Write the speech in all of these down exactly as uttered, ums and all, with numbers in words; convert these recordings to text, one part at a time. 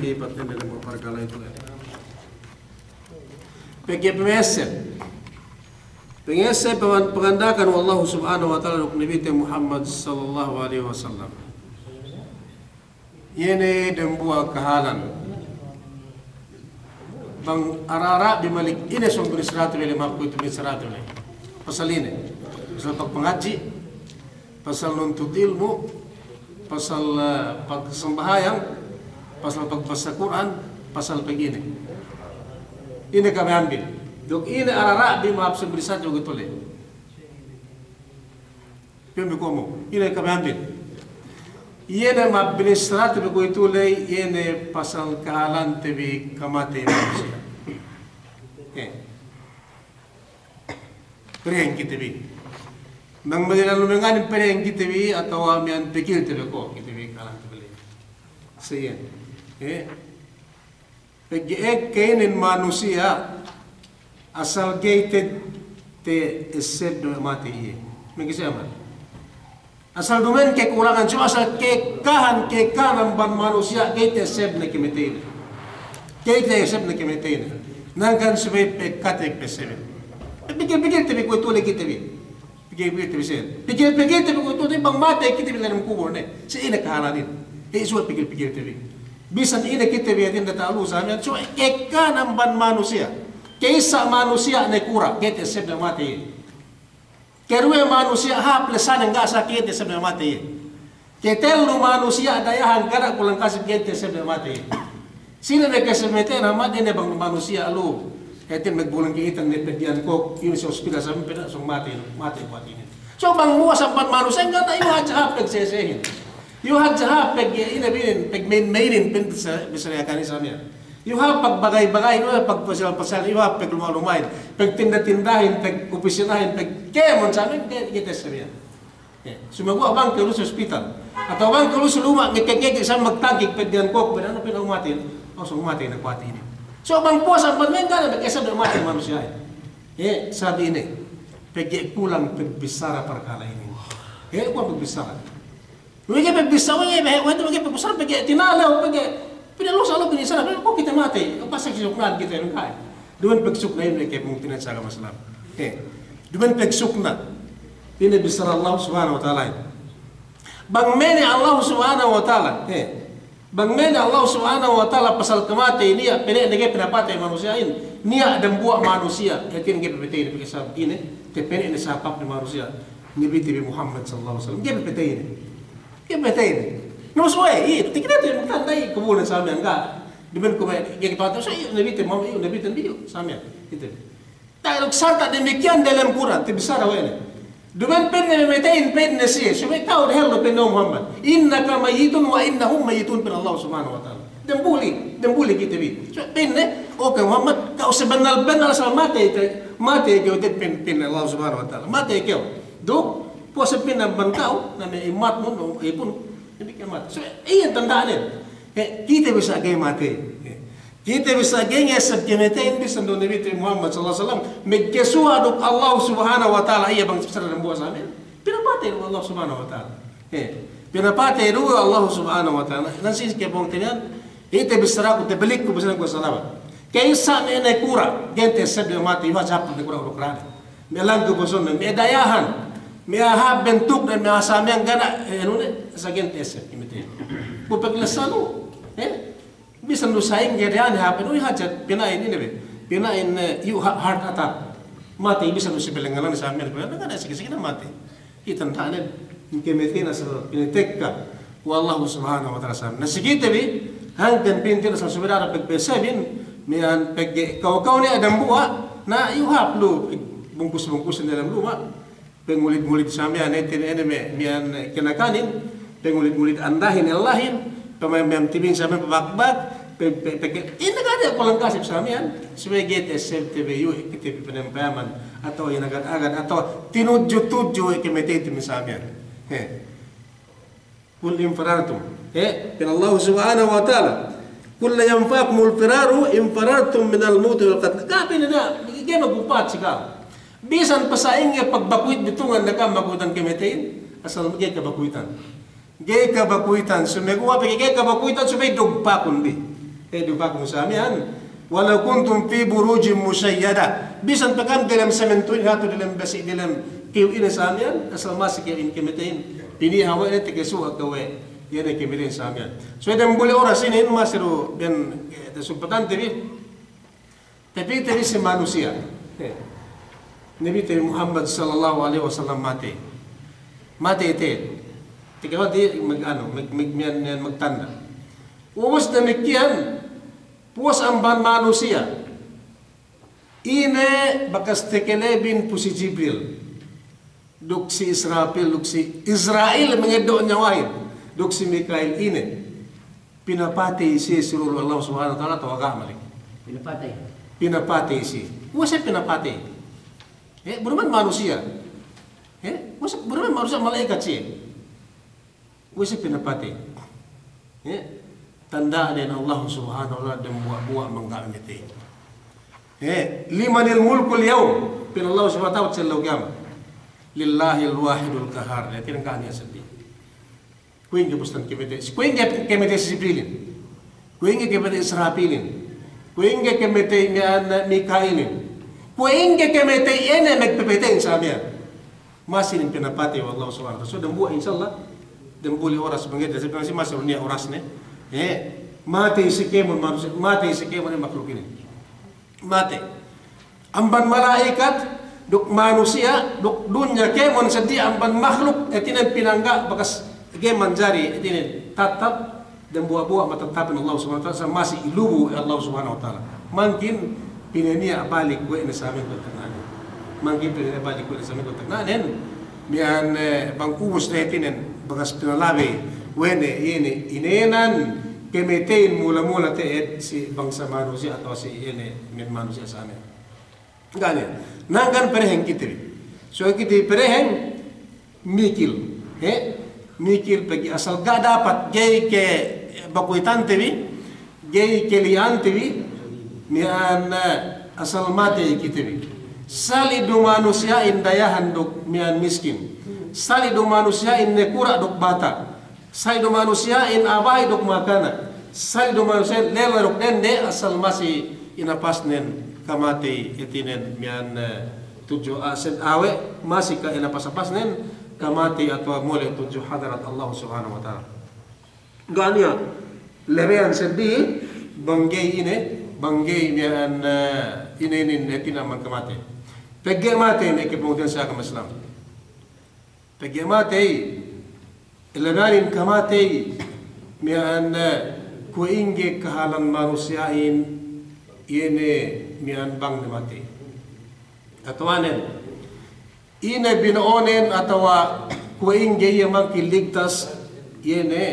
kalipat ne dem parkala' itu. Pegge' pangesseb. Pangesseb pangan-, panganda'akan we' Allahu Subhanahu wa Ta'ala duk Nabite Muhammad sallallahu alaihi wasallam. Iye ne dembuwa' kahalan. Bang ara-ara bi malik ine sōng binisarate we' le, ma'ap ku itu binisarate we' le. Pasal ine. Pasal pagpangadji', pasal nuntut ilmu', pasal, eh, pagsambahayang, pasal pagbasa Kur'an, pasal pegine. Ine kami ambil. Duk ine ara-ara bi ma'ap sōng binisarate we' itu le. Pembe komo, ine kami ambil. Iye ne ma'ap binisarate bi kuwe'itu ley, iye ne pasal kahalante bi kamatey manusiya'. Eh. Pereng kite bi. Bang madilalu menganin pereng kite bi, atawa miya'an pikilte bi ko' kite bi kahalante bi ley. Siye. Eh. Pegge' ekka inin manusiya' asal ga'i te-, ta'essebne matey iye. Mangga'i si amal. Asal duma'in kekulangan, subey asal ka'ekkahan, ka'ekkahan amban manusiya' ga'i ta'essebne kamateyne. Ga'i ta'essebne kamateyne. Hangkan subey pa'ekkate pa'essebin. Pikil-pikilte bi kuwe'itu ley kite bi. Pikil-pikilte bi siye. Pikil-pikilte bi kuwe'itu, bang matey kite bi dem kubul ne. Si ine kahalanin. He, subey pikil-pikilte bi. Bisan ine kite bi hātinen ta'alu sa miya'an. Subey ekka amban manusiya'. Ka'issa manusiya' nakura', ga'i ta'essebne matey. Karuwe manusiya' hāp lesanen ga' sa, ga'i ta'essebne matey. Katellu manusiya' dayahan ga' da' kulang kasib, ga'i ta'essebne matey. Sine me' kasib matey ne, matey ne bang manusiya' lu. Hātinen magbulang ka'iten ne pegdiyan kōk, ine si hospital sa miya'an pa'in sōng matey, matey kuwe'itu inin. So bang puwas amban manusiya' ga' da' iyu hadja hāp pagsesehin. Iyu hadja hāp pag ine binin, pagmain-mainin pa'in sa, bisan yakan sa miya'an. Iyu hāp pagbagay-bagayin, iyu hāp pagpasal-pasalin, iyu hāp pagluma'-lumahin, pagtinda-tindahin, pagopisinahin, pagkēmon sa miya'an, ga'i, ga'i ta'esseb iyan. Eh, sumaguwa' bang kew lu si hospital. Atawa bang kew lu si luma', ngekek-ngekek sa magtangkik, pegdiyan kōk, pa'in anu, pa'in anu matey, langsung matey ne kuwe'itu inin. So bang puwas amban miya'an ga' ne magesseb ne matey manusiya'in. Eh, sabab ine, pegge' kulang pagbissara parkala' inin. Eh, kulang pagbissara. We'ey ga'i pagbissara, we'ey ga'i, we'ey ga'i pagbissara, pegge' tinalew, pegge' pinalusa lu binissara, pegge' ko' kite matey, pasal sukna'an kite, we'ey ga'i. Duma'in pagsukna inin, kepungtina'ihan si agama Islam. Eh, duma'in pagsukna. Inin bissara Allah Subhanahu wa Ta'ala. Bang mene Allah Subhanahu wa Ta'ala, eh, bang mene Allah Subhanahu wa Ta'ala pasal kamatey niya', pene' ne ga'i pinapatey manusiya'in, niya' dambuwa' manusiya', hātinen ga'i papateyne, pegge' sabab ine, tapene' ne sabab ne manusiya', Nabite bi Muhammad sallallahu alaihi wasallam, ga'i papateyne. Ga'i papateyne. Na, mas we'ey, iye, takitete magtanda' iye kubulnen sa miya'an, ga'. Duma'in kuwe', ga'i kite patey, so iye, Nabite Muhammad, iye, Nabite bi iye, sa miya'an. Kite. Duk sarta' damikkiyan dalem Kur'an, tabissara we' ne. Duma'in pa'inne mamateyin, pa'inne siye, subey ka'u dehellu, pa'inne, o Muhammad, innaka mayyitun wa innahum mayyitun, pa'in Allah Subhanahu wa Ta'ala. Damuli, damuli kite bi. Subey pa'inne, o ka'u Muhammad, ka'u sabennal-bennal asal matey te, matey kew te, pa'in, pa'in Allah Subhanahu wa Ta'ala. Matey kew. Duk, puwas pa'inne amban ka'u, na me' ummatnun, ipun, damikkiyan matey. Subey, iyan tanda'nen. He, kite bi sa' ga'i matey. He. Kite bi sa' ga'i ngesseb kamateyin bisan du Nabite Muhammad sallallahu alaihi wasallam, magkasuwa' duk Allah Subhanahu wa Ta'ala, iye bang bissara dambuwa' sa miya'an, pinapatey du Allah Subhanahu wa Ta'ala. He, pinapatey du Allah Subhanahu wa Ta'ala. Na, si kepungtina'ihan, iye tabissaraku, tabalikku, bissaraku salabat. Ka'issa me' nakura', ga'i te esseb du matey, iyu' hadja hāp nakura' urukrane. Me' langgu boson, me' dayahan, me' hāp bentukne, me' asal me' gana, eh, anu ne, sa' ga'i te esseb, kemete. Bu pegge' lessanu, eh? Bisan du sa'ingge dayahan hāp, anu hadja, pina'in ine be. Pina'in, eh, iyu' ha-, heart attack. Matey bisan du si belenganan sa' me' gana, gana sigi-sigi ne matey. Iye tanda'nen, kemete ne asal pinatekka we' Allahu Subhanahu wa Ta'ala sa'. Na si kite bi, hangkan pintil asal subey da'a pegge' essebin, miya'an pegge' kaw-kaw ne dambuwa', na iyu' hāp lu, bungkus-bungkus ne dem luma', pengulid-ngulid sa' miya'an, ete ne me', miya'an kinakanin, pengulid-ngulid andahin, ellahin, pamem-mem tibin sa' miya'an pabakbak, pe-, pe-, pegge' ine gade kulang kasib sa' miya'an, subey ga'i te esseb te be iyu' kite bi penempayaman, atawa inagad-agad, atawa tinudju-tudju we' kemete te bi sa' miya'an. He. Qul in farartum. He, pa'in Allahu Subhanahu wa Ta'ala, "Qul la yanfa'ukumul firaru in farartum minal mawti wal qatl." Ga' pe ne, ga'i magupat si ka'am. Bisan pe sa'ingge pagbakuit bi tungan ne ka'am magutan kemetehin, asal ga'i kabakuitan. Ga'i kabakuitan, sumeguwa' pegge' ga'i kabakuitan, subey dugpakun bi. Eh, dugpakun sa' miya'an. "Walaw kuntum fi burujin mushayyada." Bisan pe ka'am delem sementuhin hatu, delem besi', delem kew ine sa' miya'an, asal masi kew ine kemetehin. Piniha we' ne, tekesuha kew we' iye ne kemetehin sa' miya'an. So, dem buli oras inin masi du ben, eh, tasugpatante bi. Tapī te bi si manusiya'. Eh. Nabi te bi Muhammad sallallahu alaihi wasallam matey. Matey te. Tikewa di mag-, anu, mag-, mag-, miya'an, miya'an magtanda'. Ubus damikkiyan, puwas amban manusiya'. Ine bakas takalebin pu si Jibril, duk si Israfil, duk si Izrail mangeddo' niyawahin, duk si Mikail, ine pinapatey siye si lu'u' Allah Subhanahu wa Ta'ala atawa ga' malik? Pinapatey. Pinapatey siye. Kuwe' siye pinapatey? Eh, bu duma'in manusiya'. Eh, kuwe' siye, bu duma'in manusiya', mala'ikat siye. Kuwe' siye pinapatey? Eh, tanda'nen Allah Subhanahu wa Ta'ala dambuwa'-buwa' mangga' matey. Eh, "Limanil mulkul yawm?" Pa'in Allah Subhanahu wa Ta'ala si ellew kiyamat. "Lillahil wahidil qahhar." Hātinen ga' niya' seddili. Kuwe' ingge bustan kematey, kuwe' ingge kematey si Jibrilin. Kuwe' ingge kematey Israfilin. Kuwe' ingge kematey miya'an Mikailin. Kuwe' ingge kematey ine magpapateyin sa' miya'an. Masi inin pinapatey we' Allah Subhanahu wa Ta'ala. So, dambuwa', insya Allah, dambuwa' oras bang ede, masi, masi niya' orasne. Eh, matey si kēmon manusiya', matey si kēmon makhlukin. Matey. Amban mala'ikat, duk manusiya', duk dunya kēmon seddili amban makhluk, hātinen pinangga' bakas ga'i manjari, hātinen tattap, dambuwa'-buwa' matattapin Allah Subhanahu wa Ta'ala, sa' masi ilubu Allah Subhanahu wa Ta'ala. Mangkin pinaniya' balik we' ne sa' miya'an kuwe' tagna'nen. Mangkin pinaniya' balik we' ne sa' miya'an kuwe' tagna'nen. Miya'an, eh, bang ubus ne hātinen, bakas pinalabey we' ne, iye ne, inēnan, kamateyin mula-mula te'ed si bangsa manusiya' atawa si iye ne, me' manusiya' sa' miya'an. Ga' niya'. Hangkan pereheng kite bi. So kite bi pereheng, mikil. He? Mikil pegge' asal ga' dapat, ga'i kabakuitante bi, ga'i kali'ante bi, miya'an, eh, asal matey kite bi. Sali' du manusiya'in dayahan duk miya'an miskin. Sali' du manusiya'in nakura' duk bata'. Sali' du manusiya'in a'a bahi' duk makanak. Sali' du manusiya'in lella duk dende, asal masi inapasnen kamatey, hātinen miya'an, eh, tudju, ah, sed awe', masi ka inapas-apasnen kamatey atawa mole' tudju hadarat Allah Subhanahu wa Ta'ala. Ga' niya' lebeyan seddili, bang ga'i ine, bang ga'i miya'an, eh, ine, inin, hātinen amban kamatey. Pegge' matey, me' kapungtina'i si agama Islam. Pegge' matey, lebeyanin kamatey, miya'an, eh, kuwe' ingge kahalan manusiya'in, iye ne miya'an bang ne matey. Atawanen, ine bino'onen atawa kuwe' ingge iye mangkin ligtas, iye ne,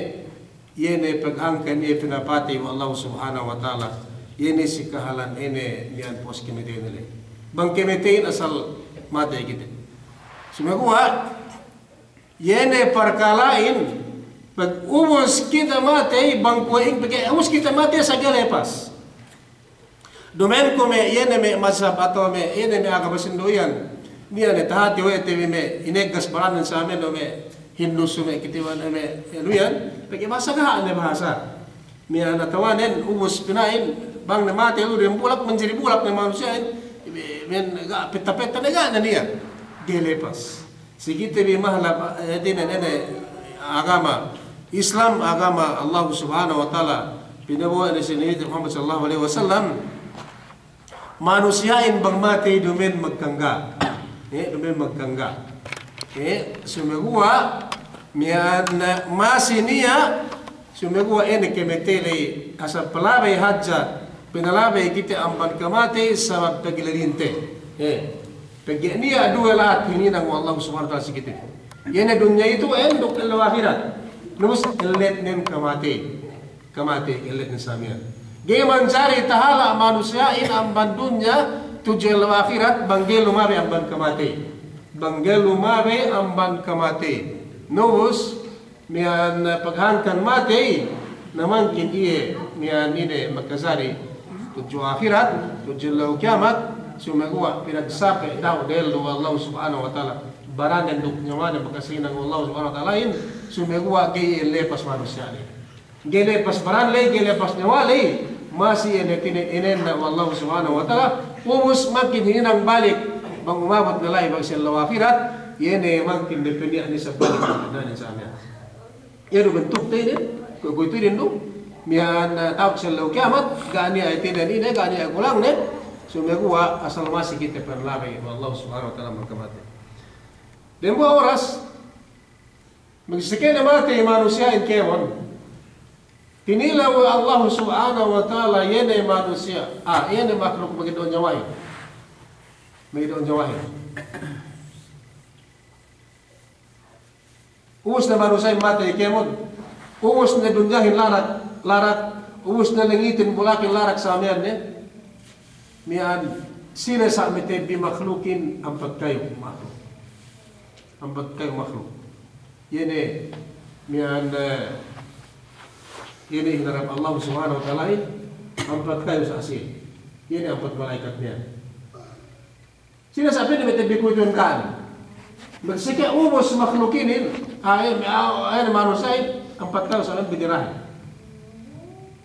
iye ne pagangkan iye pinapatey we' Allah Subhanahu wa Ta'ala, iye ne si kahalan ine miya'an puwas kamateyin le. Bang kamateyin asal matey kite. Sumeguwa', iye ne parkala'in, pag ubus kite matey, bang kuwe' ing-, pegge' ubus kite matey sa' ga'i lepas. Duma'in ku me' iye ne me' mazhab atawa me' iye ne me' agama sinduwe iyan. Niya' ne tahati we' te bi me' ineggas baranen sa' me' no me' Hindu su me' kitiwan me' iye lu iyan. Pegge' bahasa ga'i ne bahasa. Miya'an atawanen ubus pina'in, Bang ne matey lu dem bulak, manjari bulak ne manusiya'in, men ga' petta-petta ne ga' ne niya'. Ga'i lepas. Si kite bi mahlap, eh, hātinen ine agama Islam, agama Allah Subhanahu wa Ta'ala, pinabo'o ne si Nabi Muhammad sallallahu alaihi wasallam, manusiya'in bang matey duma'in magkangga. Eh, duma'in magkangga. Eh, sumeguwa' miya'an masi niya', sumeguwa' ine kamatey ley, asal palabey hadja, pinalabey kite amban kamatey sabab pegge' ledinte. Eh, pegge' niya' duwe lahat hininang we' Allah Subhanahu wa Ta'ala si kite. Iye ne dunya itu'en duk ellew ahirat. Nus elletnen kamatey. Kamatey elletnen sa miya'an. Ga'i manjari tahala' manusiya'in amban dunya tudju ellew ahirat bang ga'i lumabey amban kamatey. Bang ga'i lumabey amban kamatey. Nus miya'an, eh, paghangkan matey, na mangkin iye miya'an ine makajari tudju ahirat, tudju ellew kiyamat, sumeguwa' pinagsape' dahu' dehellu we' Allah Subhanahu wa Ta'ala baranen duk nyawanen bakas hinang we' Allah Subhanahu wa Ta'alahin, sumeguwa' ga'i lepas manusiya'in. Ga'i lepas baran ley, ga'i lepas nyawa ley, masi ine tine-, inenna' we' Allah Subhanahu wa Ta'ala, ubus mangkin hininang balik, bang umabut ne la'i bang si ellew ahirat, iye ne mangkin ne peniya' ne sa balik, na ne sa miya'an. Iye du bentukte inin, kuwe'-kuwe' itu inin du, miya'an, eh, ta'u si ellew kiyamat, ga' niya' itinen ine, ga' niya' kulangne, sumeguwa' asal masi kite panlabey we' Allah Subhanahu wa Ta'ala amban kamatey. Dembuwa' oras, magseke ne matey manusiya'in kēmon, tinilew we' Allah Subhanahu wa Ta'ala iye ne manusiya', ah, iye ne mahluk mageddo' nyawahin. Mageddo' nyawahin. Ubus ne manusiya'in matey kēmon. Ubus ne dunyahin larak, larak. Ubus ne langitin bulakin larak sa miya'an ne. Miya'an sine sa' matebbi mahlukin, ampat kayu mahluk. Ampat kayu mahluk. Iye ne miya'an, eh, iye ne hinarap Allah Subhanahu wa Ta'alahin, ampat kayu sa' sine. Iye ne ampat mala'ikat miya'an. Sine sa' pa'inne matebbi kuwe'itu ka'am. Magseke ubus mahluk inin, aye, aye, aye manusiya'in, ampat kayu sa' miya'an binirahin.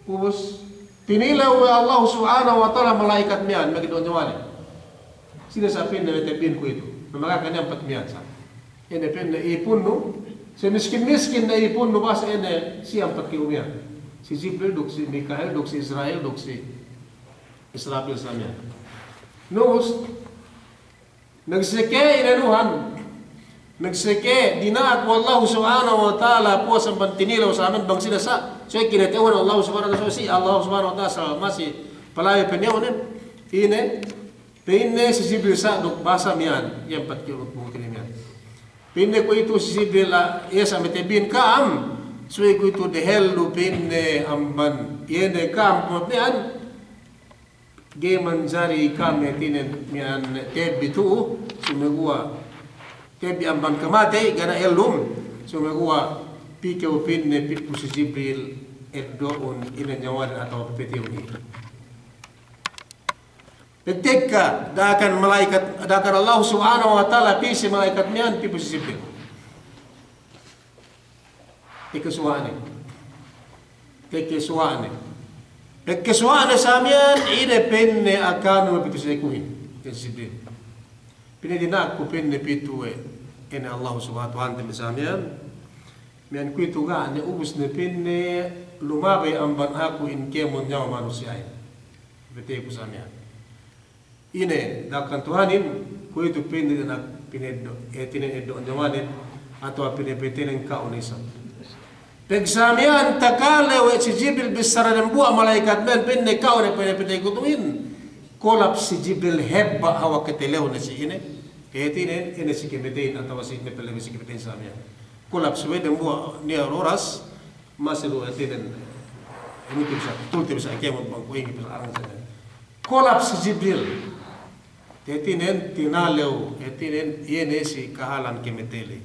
Ubus, tinilew we' Allah Subhanahu wa Ta'ala mala'ikat miya'an, mageddo' nyawahin. Sine sa' pa'inne matebbin kuwe'itu. Na maka ka'am ampat miya'an sa'. Ine pa'inne ipunnu, samiskin-miskin ne ipunnu basa ine si ampat kayu miya'an. Si Jibril duk si Mika'il duk si Isra'il duk si Israpil sa' miya'an. Nus, magseke inanuhan, magseke dina'ak we' Allahu Subhanahu wa Ta'ala puwas amban tinilew sa' miya'an bang sine sa', so kinata'uhan Allahu Subhanahu wa Ta'ala, so si Allahu Subhanahu wa Ta'ala sa' masi palabey paniya'unen, ine, pa'inne si Jibril sa' duk basa miya'an, iye ampat kayu duk bungut inin miya'an. Pa'inne kuwe'itu si Jibril, ah, iye sa' matebbin ka'am, subey kuwe'itu dehellu pa'inne amban, iye ne ka'am kumat miya'an, ga'i manjari ka'am hātinen miya'an tebbi tu'u, sumeguwa' tebbi amban kamatey, ga' niya' ellum, sumeguwa' pī kew pa'inne pī pu si Jibril eddo'un ine nyawanen atawa pī pe te'u ni. Pagtekka, da'akan mala'ikat, da'akan Allah Subhanahu wa Ta'ala pī si mala'ikat miya'an pī pu si Jibril. Pagkesuwa'ne. Pagkesuwa'ne. Pagkesuwa'ne sa' miya'an, ine pa'inne akanun pitu si ekuhin. Pa'in si Jibril. Pa'inne dina'ak ku pa'inne pitu we' ine Allah Subhanahu wa Ta'ala, Tuhante bi sa' miya'an. Miya'an kuwe'itu ga' ne ubus ne pa'inne lumabey amban aku in kēmon nyawa manusiya'in. Pa'inte ku sa' miya'an. Ine, da'akan Tuhanin, kuwe'itu pa'inne dina'ak pineddo', eh, hātinen eddo' nyawanen, atawa pinepetenen ka'u ne isab. Pag sa' miya'an takale we' si Jibril bissara dembuwa' mala'ikat miya'an pa'inne ka'u ne pinepete ku tu'uhin, kolaps si Jibril hebba' hawal katalewne si ine. Hātinen, ine si kamateyin atawa si ine palabey si kamateyin sa' miya'an. Kolaps we' dembuwa' niya' oras, masi du hātinen, inu te bi sa', tu'u te bi sa' kēmon bang kuwe' inin bi sa' arang sa' miya'an. Kolaps si Jibril. Hātinen tinalew, hātinen iye ne si kahalan kamatey ley.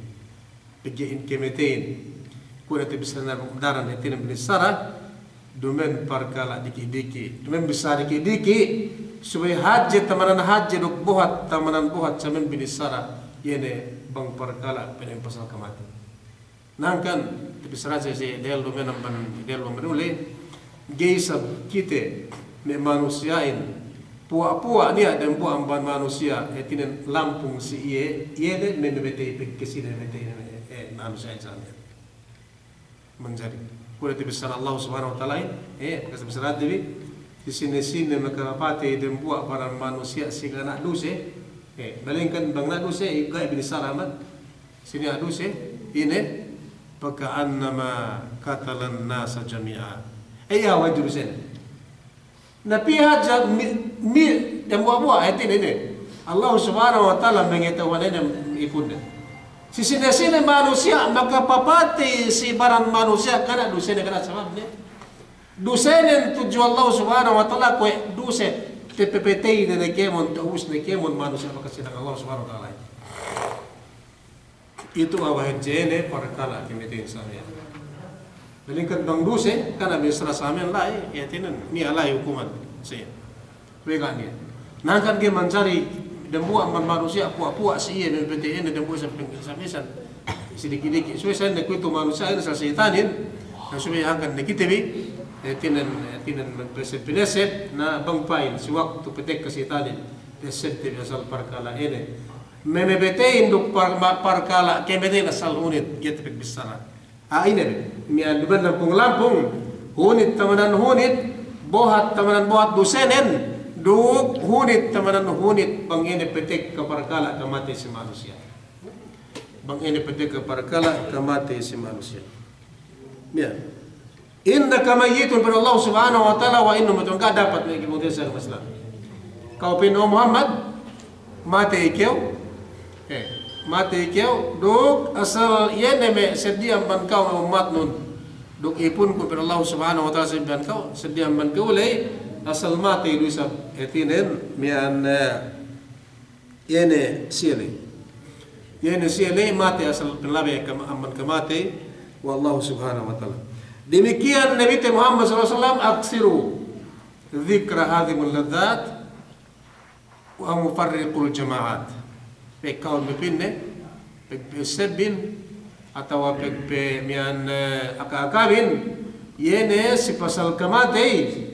Pegge' in kamateyin. Kuwe' ne te bi sa' daran hātinen binissara, duma'in parkala' diki'-diki'. Duma'in bissā diki'-diki', subey hadje tamanan hadje duk buhat tamanan buhat sa' miya'an binissara, iye ne bang parkala' pa'in pasal kamatey. Na hangkan, te bi sa' hadje si dehellu miya'an amban dehellu miya'an uli, ga'i isab kite, me' manusiya'in, puwa'-puwa' niya' dambuwa' amban manusiya', hātinen lampung si iye, iye ne me' mabetey pegge' sine mabetey ne, eh, manusiya'in sa' ne. Manjari. Kuwe' tabissara Allah Subhanahu wa Ta'ala, eh, pagka tabissarate bi, si sine-sine makapatey dambuwa' baran manusiya' si ga' niya' duse, eh, malaingkan bang niya' duse, eh, ga'i binissara amat, si niya' duse, ine, faka'annama qatalan nasa jami'a. Eh, iye hawal dusenen. Na pī hadja mi-, mi-, dambuwa'-buwa' hātinen ine. Allah Subhanahu wa Ta'ala mangata'uhan ine ipunnen. Si sine-sine manusiya' makapatey si baran manusiya' ga' niya' dusenen, ga' niya' sababnen. Dusenen tudju Allah Subhanahu wa Ta'ala kuwe' duse tapapatey ne kēmon, ta'ubus ne kēmon manusiya' makasīnang Allah Subhanahu wa Ta'ala. Itu awa hadje ne parkala' kamateyin sa' miya'an. Malaingkan bang duse, ga' niya' binissara sa' miya'an la'i, hātinen, niya' la'i hukuman. Siye. We' ga' niya'. Na hangkan ga'i manjari dambuwa' amban manusiya' puwa'-puwa' si iye mabetey ne dambuwa' sa' peng-, sa' misan. Si diki'-diki'. Suwe sa' ne kuwe'itu manusiya' ine asal seyitanin. Na suwe hangkan ne kite bi, hātinen, hātinen magpeseb-peseb, na bang pa'in, si waktu patekka seyitanin. Pesebte bi asal parkala' ine. Me-, mabeteyin duk par-, ma-, parkala' kamateyin asal hunit, ga'i tapagbissara. Ah, ine be, miya'an duma'in lampung-lampung, hunit tamanan hunit, bohat tamanan bohat dusenen, duk hunit tamanan hunit, bang ine patekka parkala' kamatey si manusiya'. Bang ine patekka parkala' kamatey si manusiya'. Miya'an. Innaka mayyitun, pa'in Allah Subhanahu wa Ta'ala, wa innahum mayyitun. Ga' dapat me' kite si agama Islam. Ka'u pa'in, o Muhammad, matey kew. Eh, matey kew. Duk asal iye ne me' seddi amban ka'u me' ummatnun. Duk ipunku, pa'in Allah Subhanahu wa Ta'ala, seddi amban ka'u, seddi amban ka'u ley, asal matey du isab, hātinen, miya'an, eh, Iye ne siye ley. Iye ne siye ley matey asal pinalabey kam-, amban kamatey we' Allahu Subhanahu wa Ta'ala. Damikiyan Nabite Muhammad sallallahu alaihi wasallam, aksiru dhikra hadhimil ladhdhat wa mufarriqul jama'at. Pekkaun me' pinne, pegpe' sebbin, atawa pegpe' miya'an, eh, aka-akabin, iye ne si pasal kamatey,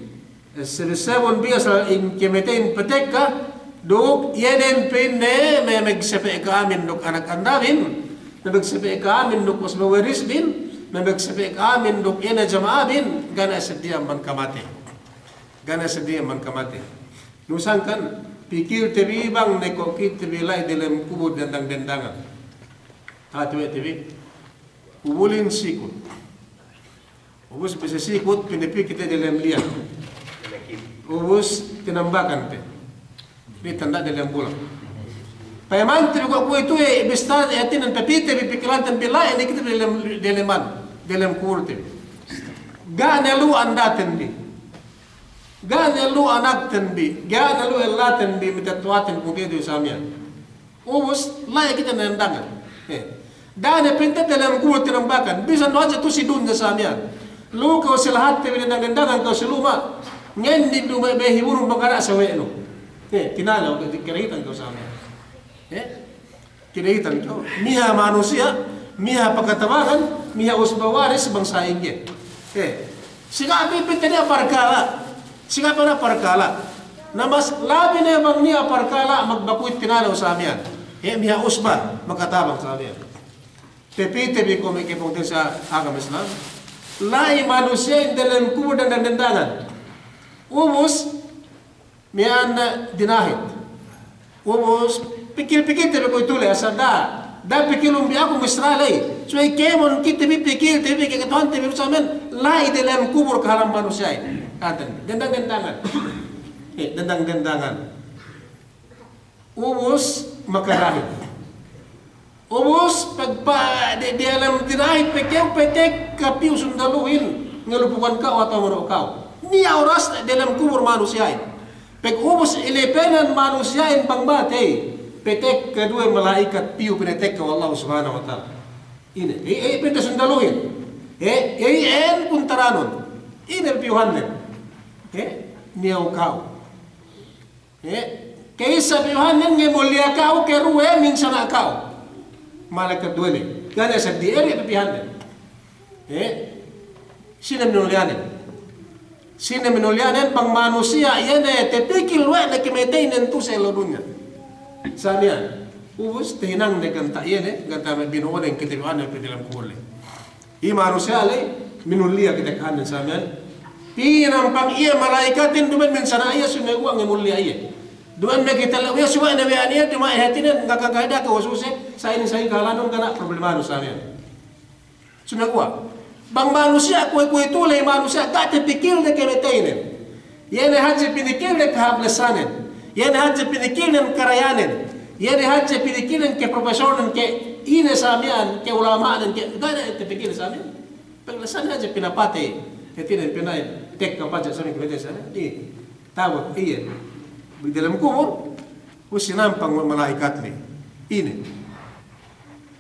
Sebe-sebun bi asal in kamateyin patekka, duk iye ne pa'inne me' magsepe' ka'amin duk anak andabin, me' magsepe' ka'amin duk usba warisbin, me' magsepe' ka'amin duk iye ne jama'abin, ga' ne seddi amban kamatey. Ga' ne seddi amban kamatey. Nu sangkan, pikilte bi bang ne ko' kite bi la'i delem kubul dendang-dendangan. Hāti we' te bi, kubulin sikut. Ubus bise sikut, pinapī kite delem liyan. Ubus tinambakan pe. Bi tanda' delem bulak. Payamante bi ko' kuwe'itu, e, bista, e, hātinen papī te bi pikilanten bi la'i ne kite delem, delem anu, delem kubulte bi. Ga' ne lu'u andaten bi. Ga' ne lu'u anakten bi. Ga' ne lu'u ellaten bi, matetto'aten kuwe'itu sa miya'an. Ubus, la'i kite dendangan. Eh. Da'a ne pa'inte delem kubul tinambakan. Bisan du hadja tu'u si dunya sa miya'an. Lu'u kew si lahatte bi dendang-dendangan kew si luma'. Nge'en du me' hiburun bang ga' sawe'nu. Eh, tinalew kew, kinahitan kew sa miya'an. Eh? Kinahitan kew. Miha manusiya', miha pagkatabangan, miha usba waris bang sa'ingge. Eh. Siga' pe pa'inte niya' parkala'. Siga' pe niya' parkala'. Na mas labi ne bang niya' parkala' magbakuit tinalew sa miya'an. He, miha usba, makatabang sa miya'an. Tapī te bi ko' me' kapungtina'ihan si agama Islam. La'i manusiya'in delem kubul dendang-dendangan. Ubus, miya'an dinahit. Ubus, pikil-pikilte bi kuwe'itu ley, asal da'a. Da'a pikilun bi aku misra ley. Subey kēmon kite bi pikilte bi, kakata'uhante bi sa miya'an, la'i delem kubul kahalan manusiya'in. Ka'anten, dendang-dendangan. Eh, dendang-dendangan. Ubus, makarahit. Ubus, pagpa-, de-, delem dinahit pe kew, patekka piyu sundaluhin, ngalupukan ka'u atawa manu' ka'u. Niya' oras delem kubul manusiya'in. Pag ubus ilipenan manusiya'in bang matey, patekka duwe mala'ikat piyu pinatekka we' Allahu Subhanahu wa Ta'ala. Ine, e, e, pa'inte sundaluhin. E, e, en puntaranun. Ine piyuhannen. E, niya' ka'u. E, ka'issa piyuhannen nge muliya ka'u, karuwe minsana' ka'u. Mala'ikat duwe ley. Ga' ne seddi eri piyuhannen. E, sine muliyanen. Sine minulliyanen? Bang manusiya' iye ne tapikil we' ne kamateynen tu'u si ellew dunya. Sa miya'an. Ubus tahinang ne ganta' iye ne, ganta' me' bino'onen katabi'anen pī dalem kubul ley. Iye manusiya' ley, minulliya kite kahannen sa miya'an. Pinampang iye mala'ikatin duma'in minsana' iye, sumeguwa' ngemulliya iye. Duma'in me' kite lew iye, subey ne we' iye, duma'in hātinen, ga' kagayda ke wasuse, sa inin sa inin kahalanun, ga' niya' problemanu sa miya'an. Sumeguwa'. Bang manusiya' kuwe'-kuwe' tu'u ley manusiya' ga' tapikilne kamateynen. Iye ne hadja pinikilnen kahāp lesanen. Iye ne hadja pinikilnen karayanen. Iye ne hadja pinikilnen ke profesornen ke ine sa miya'an, ke ulama'nen ke, ga' ne tapikilne sa miya'an. Paglesanen hadja pinapatey. Hātinen pina'in. Tekka pa'in sa miya'an kamateynen sa miya'an. Iye. Ta'abut, iye. Pī dalem kubul. Ubus sinampang we' mala'ikat ley. Ine.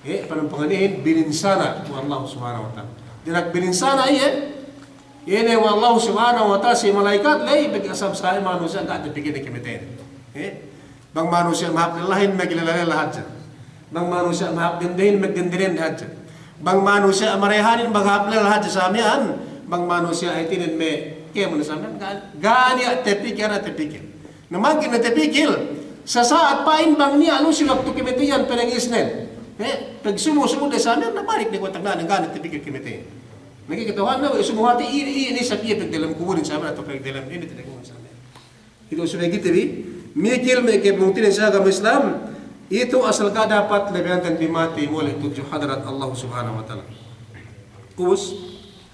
Eh, panampangan iyehin bininsana' we' Allahu Subhanahu wa Ta'ala. Dina'ak bininsana' iye, iye ne we' Allahu Subhanahu wa Ta'ala si mala'ikat ley, pegge' sabab sa iye manusiya' ga' tapikilne kamateynen. Eh, bang manusiya' mahāp lellahin, maglella-lella hadja. Bang manusiya' mahāp dendehin, magdende-dende hadja. Bang manusiya' marayahanin, maghāp lella hadja sa miya'an. Bang manusiya' hātinen me' kēmon sa miya'an, ga', ga' niya' tapikil, ga' niya' tapikil. Na, mangkin ne tapikil, sasa'at pa'in bang niya' lu si waktu kamatey iyan panangisnen. He, pagsumu-sumu de sa miya'an, na balik ne kuwe' tagna'nen, ga' ne tapikil kamatey. Na, ga'i kata'uhanne we' sumu hati' ine, ine, ine isab iye pagdalem kubulin sa miya'an, atawa pagdalem ine, pagdalem kubulin sa miya'an. Itu subey kite bi mikil me' kapungtina'ihan si agama Islam, itu asal ga' dapat labeyan bi matey mole' tudju hadarat Allah Subhanahu wa Ta'ala. Ubus,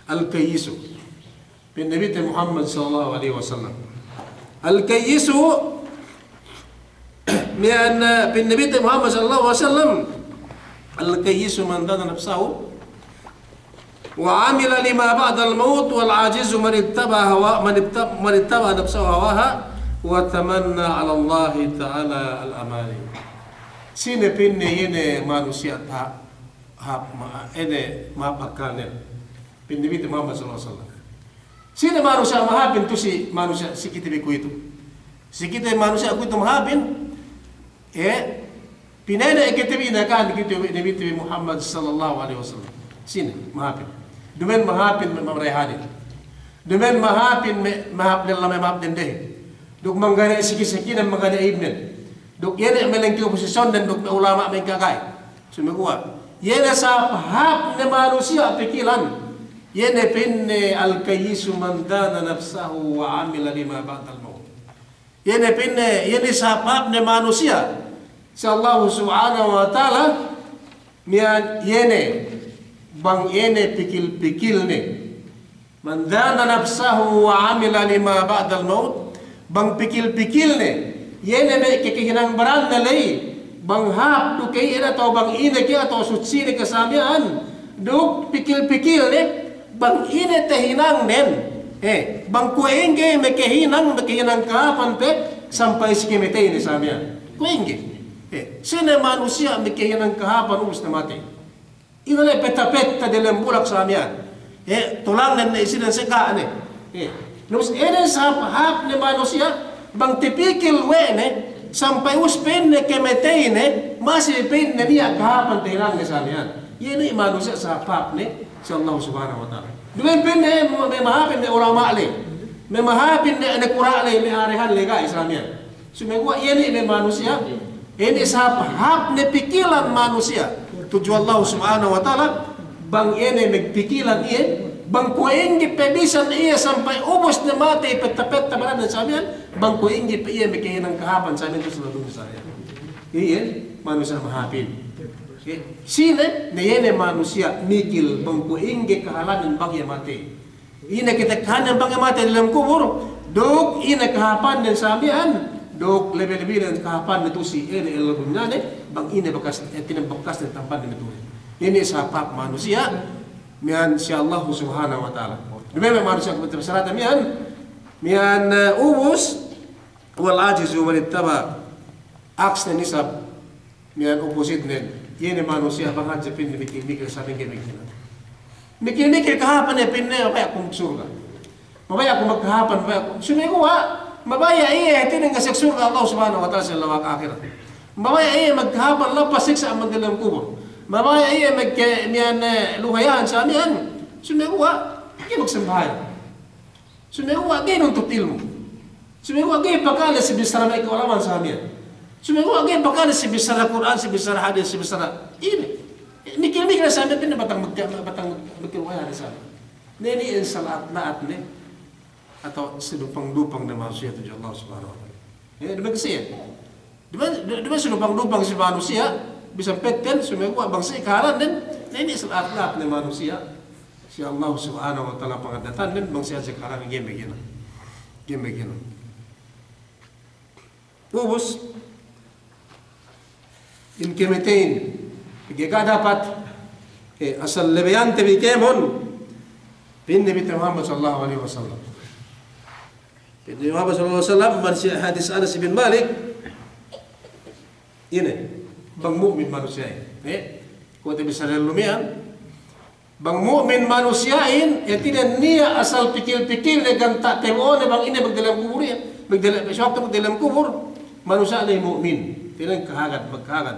al-kayyisu. Pa'in Nabite Muhammad sallallahu alaihi wasallam. Al-kayyisu, miya'an, eh, pa'in Nabite Muhammad sallallahu alaihi wasallam, al-kayyisu man dana nafsahu wa amila lima ba'dal maut, wal ajizu man ittaba hawa, man itta-, man ittaba nafsahu hawaha wa tamanna 'ala Allahi ta'ala al-amani. Sine pa'inne iye ne manusiya' ta-, hāp ma-, ine, mahāp akkalnen. Pa'in Nabite Muhammad sallallahu alaihi wasallam. Sine manusiya' mahāpin tu'u si manusiya' si kite bi kuwe'itu. Si kite manusiya' kuwe'itu mahāpin, eh, pinene' kite bi inakahan kite bi Nabite bi Muhammad sallallahu alaihi wasallam. Sine mahāpin. Duma'in mahāpin me' marayahanin. Duma'in mahāpin me' mahāp lella, me' mahāp dendehin. Duk mangga'i siki-sikinen, mangga'i ibnen. Duk iye ne me' lengke oposisyonnen, duk me' ulama' me' kagay. Sumeguwa'. Iye ne sahāp hāp ne manusiya' pikilan. Iye ne pa'inne al-kayyisu man dana nafsahu wa amila lima ba'dal maut. Iye ne pa'inne, iye ne sahāp hāp ne manusiya' si Allahu Subhanahu wa Ta'ala, miya'an iye ne, bang iye ne pikil-pikilne. Man dana nafsahu wa amila lima ba'dal maut, bang pikil-pikilne, iye ne me' kakahinang baranne ley, bang hāp du ke iye ne atawa bang ine ke atawa sutsi ne ke sa miya'an, duk pikil-pikilne, bang ine tahinangnen, eh, bang kuwe' ingge makahinang, makahinang kahāpan pe, sampay si kamateyne sa miya'an. Kuwe' ingge. Eh, sine manusiya' makahinang kahāpan ubus ne matey. Ine le petta-petta diyalem bulak sa miya'an. Eh, tulangnen ne isinen seka' ne. Eh, nus inin sahāp-hāp ne manusiya', bang tipikil we' ne, sampay ubus pa'inne kamateyne, masi pa'inne niya' kahāpan tahinangne sa miya'an. Iye ne manusiya' sahāp-hāp ne si Allah Subhanahu wa Ta'ala. Duma'in pa'inne me' mahāpin ne ulama' le, me' mahāpin ne nakura' le, me' arehan le ga'i sa miya'an. Sumeguwa' iye ne me' manusiya', iye ne sahāp-hāp ne pikilan manusiya' tudju Allah Subhanahu wa Ta'ala, bang iye ne magpikilan iye, bang kuwe' ingge pe bisan iye sampay ubus ne matey petta-petta baranne sa miya'an, bang kuwe' ingge pe iye makahinang kahāpan sa miya'an tu'u si labi sa miya'an. Iye, manusiya' mahāpin. Iye, sine, ne iye ne manusiya' mikil bang kuwe' ingge kahālannen bang iye matey. Ine kite kahannen bang iye matey diyalem kubul, duk ine kahāpannen sa miya'an, duk lebe-lebinen kahāpanne tu'u si ine ellew dunyane, bang ine bakas, eh, ine bakasne tampanne tu'u. Ine sahāp-hāp manusiya' miya'an si Allah Subhanahu wa Ta'ala. Duma'in me' manusiya' kuwe' te bi sarata miya'an, miya'an, eh, ubus, wal ajizu man ittaba. Aksnen isab, miya'an opposite nen. Iye ne manusiya' bang hadja pa'inne mikil-mikil sa miya'an mikil-mikil. Mikil-mikil kahāpan iye pa'inne, mabaya' ku magsurga'. Mabaya' ku magkahāpan, mabaya' ku. Sumeguwa', mabaya' iye, hātinen ngasek surga' Allah Subhanahu wa Ta'ala si ellew ahirat. Mabaya' iye magkahāpan lappas siksa' amban diyalem kubul. Mabaya' iye magke-, miya'an, eh, luhayahan sa miya'an. Sumeguwa', ga'i magsambahayang. Sumeguwa' ga'i nuntut ilmu'. Sumeguwa' ga'i pakale si bissara me' ka'ulama'an sa miya'an. Sumeguwa' ga'i pakale si bissara Kur'an, si bissara hadis, si bissara ine. Mikil-mikil sa miya'an, pinda batang magka-, batang magka-, hadis sa miya'an. Ne, ne, in sala'at-la'at ne. Atawa sidupang-dupang ne manusiya' tudju Allah Subhanahu wa Ta'ala. Eh, duma'in kasiye. Duma'in, duma'in sidupang-dupang si manusiya', bisan petten, sumeguwa' bang siye kahalannen, ne, ne, sala'at-la'at ne manusiya' si Allah Subhanahu wa Ta'ala pangaddatannen, bang siye hadja kahalannen, ga'i magina. Ga'i magina. Ubus, in kamateyin, pegge' ga' dapat, eh, asal lebeyante bi kēmon, pa'in Nabite Muhammad sallallahu alaihi wasallam. Pa'in Nabi Muhammad sallallahu alaihi wasallam, man si hadis Anas bin Malik, ine, bang mu'min manusiya'in. Eh, kuwe' te bissara lumiyan, bang mu'min manusiya'in, hātinen niya' asal pikil-pikilne ganta' tabo'one bang ine magdelem kubur iye, magdelem, si waktu magdelem kubur, manusiya' la'i mu'min. Hātinen kahagad, magkahagad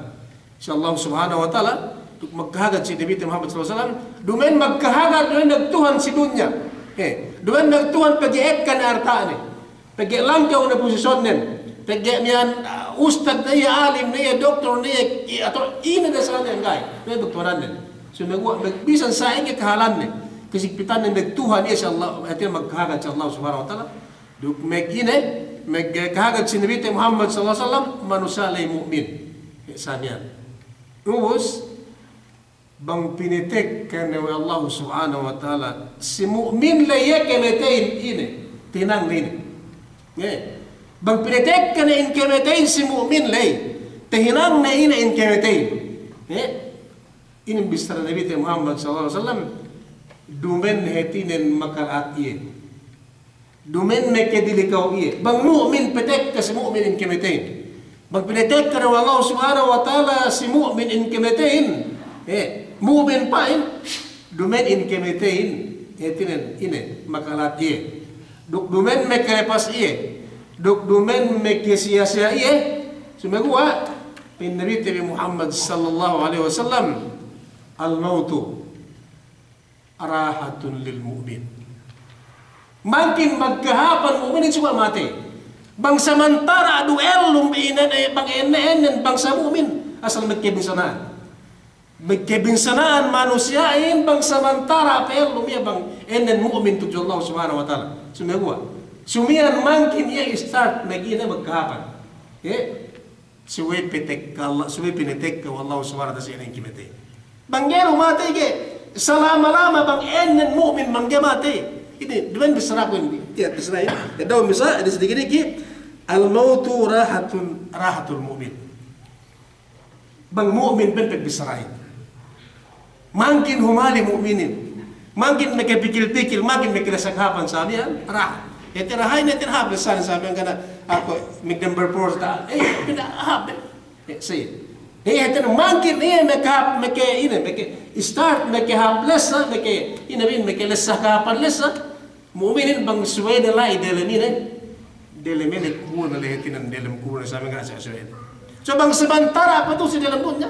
si Allah Subhanahu wa Ta'ala, duk magkahagad si Nabite Muhammad sallallahu alaihi wasallam, duma'in magkahagad, duma'in magtuhan si dunya. Eh, duma'in magtuhan pegge' ekka ne arta'ne. Pegge' langkew ne posisyunnen, pegge' miya'an, ah, ustad ne iye, alim ne iye, doktor ne iye, i-, atawa ine ne sa miya'an ga'i, ne doktorannen. Sumeguwa' mag-, bisan sa'ingge kahalanne, kasigpitannen magtuhan iye si Allah, hātinen magkahagad si Allah Subhanahu wa Ta'ala. Duk mag-ine, magkahagad si Nabite Muhammad sallallahu alaihi wasallam, manusiya' la'i mu'min. Sa miya'an. Ubus, bang pinatekka ne we' Allahu Subhanahu wa Ta'ala si mu'min la'i iye kamateyin ine, tahinang ne ine. Nge. Bang pinatekka ne in kamateyin si mu'min la'i, tahinang ne ine in kamateyin. Nge. Inin bissara Nabite Muhammad sallallahu alaihi wasallam, duma'in hātinen makala'at iye. Duma'in makedilikaw iye. Bang mu'min patekka si mu'min in kamateyin. Bang pinatekka ne we' Allah Subhanahu wa Ta'ala si mu'min in kamateyin. Eh, mu'min pa'in. Duma'in in kamateyin. Hātinen ine, makala'at iye. Duk duma'in makelepas iye. Duk duma'in makesiya-siya iye. Sumeguwa', pa'in Nabite bi Muhammad sallallahu alaihi wasallam, al-mautu rahatun lil mu'min. Mangkin magkahāpan mu'minin suga' matey. Bang samantara' du ellum ine, bang enne-ennen bangsa mu'min, asal magkabinsana'an. Magkabinsana'an manusiya'in bang samantara' pe ellum iye bang ennen mu'min tudju Allah Subhanahu wa Ta'ala. Sumeguwa'. Sumiyan mangkin iye start magine magkahāpan. Eh? Subey patekka Allah, subey pinatekka we' Allah Subhanahu wa Ta'ala si inin kamatey. Bang ga'i du matey ga'i, salama-lama bang ennen mu'min bang ga'i matey. Inin, duma'in bissaraku inin. Iye, bissarahin. Iye, dahu' misa, inin si diki'-diki'. Al-mautu rahatun, rahatul mu'min. Bang mu'min pe pagbissarahin. Mangkin humali mu'minin. Mangkin makapikil-pikil, mangkin makalessa kahāpan sa miya'an, raha. Hāti raha inin, hāti hāp lessanen sa miya'an kana aku mig number four ta. Eh, pinda hāp be. Eh, si. Eh, hāti mangkin iye makahāp, maka ine, maka start, makahāp lessa, maka ine bin, makalessa kahāpan lessa. Mu'minin bang subey ne la'i delem ine, delem ine kubulne la'i hātinen delem kubulne sa miya'an ga' subey-subey. So bang samantara' pe tu'u si delem dunya,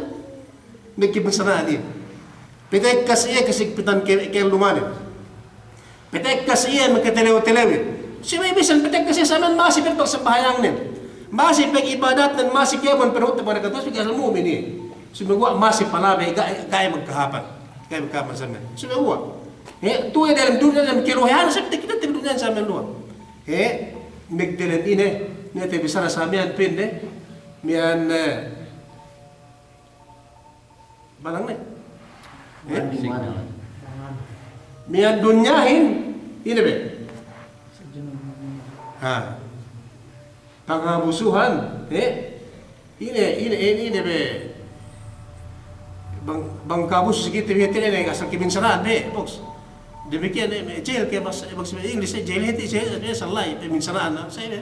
magkabinsana'an iye. Patekka si iye kasigpitan ke-, ke'ellumanin. Patekka si iye makatalew-talewin. Subey bisan patekka si iye sa miya'an masi pe pagsambahayangnen. Masi pag'ibadatnen, masi kēmon panuhut pagkatuwas, pegge' asal mu'min iye. Sumeguwa' masi palabey, ga', ga'i magkahāpan. Ga'i magkahāpan sa miya'an. Sumeguwa'. Eh, tu'u iye delem dunya, delem kaluhehan, sa' kite-kite delem dunya sa miya'an luwal. Eh, magdelem ine, ne te bissara sa miya'an pa'inne, miya'an, eh, balang ne. Eh? Miya'an dunyahin, ine be? Ha. Pangabusuhan, eh? Ine, ine, ine, ine be, bang, bang kabusu si kite bi hātinen asal kabinsana'an be, boks. Damikiyan, eh, jail ke bahasa, bahasa English, eh, jail hāti, jail, eh, asal la'i, kabinsana'an, sa' ine.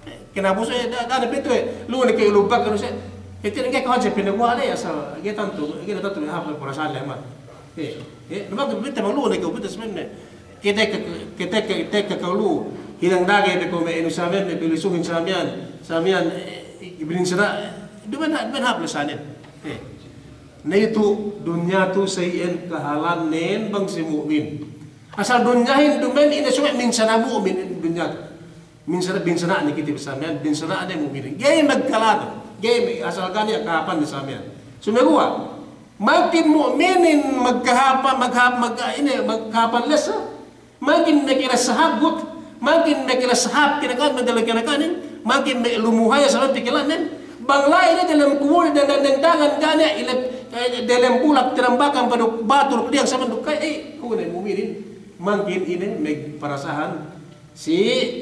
Eh, kinabusu, eh, da-, da'a ne pe tu'u, eh, lu'u ne ke lupa kanu sa'. Hātinen ke kawajib pinaguwa' ne, asal, ke tantu, ke tantu, eh, hāp perasaan le ma. Eh, eh, lupa ke bita bang lu'u ne ke, bita sebenarnya. Kite ke, kite ke, kite ke kalu, hinang dage be ko' me' inu sa miya'an, me' pilisuhin sa miya'an, sa miya'an, eh, ibinin sira, duma'in ha-, duma'in hāp lessanen. Eh. Na itu dunya tu sa iyan kahalannen bang si mu'min. Asal dunyahin duma'in ine suwe' minsana' mu'min dunya. Minsana', binsana'ne kite bi samiyan, binsana'ne mu'minin. Ga'i magkalatu, ga'i mag-, asal ga' niya' kahāpanne samiyan. Sumeguwa', mangkin mu'minin magkahāpan, maghāp-, mag-, ine, magkahāpan lessa. Mangkin makilasa hāp gut, mangkin makilasa hāp kinaka'an, madala kinaka'anin, mangkin me' lumuhaya samiyan pikila'nen. Bang la'i ne delem kubul, dendang-dendangan ga' ne, ilep, eh, delem bulak, tinambakan pa duk batu duk liyang samiyan duk ka'i, eh, kuwe' ne mu'minin, mangkin ine, magparasahan, si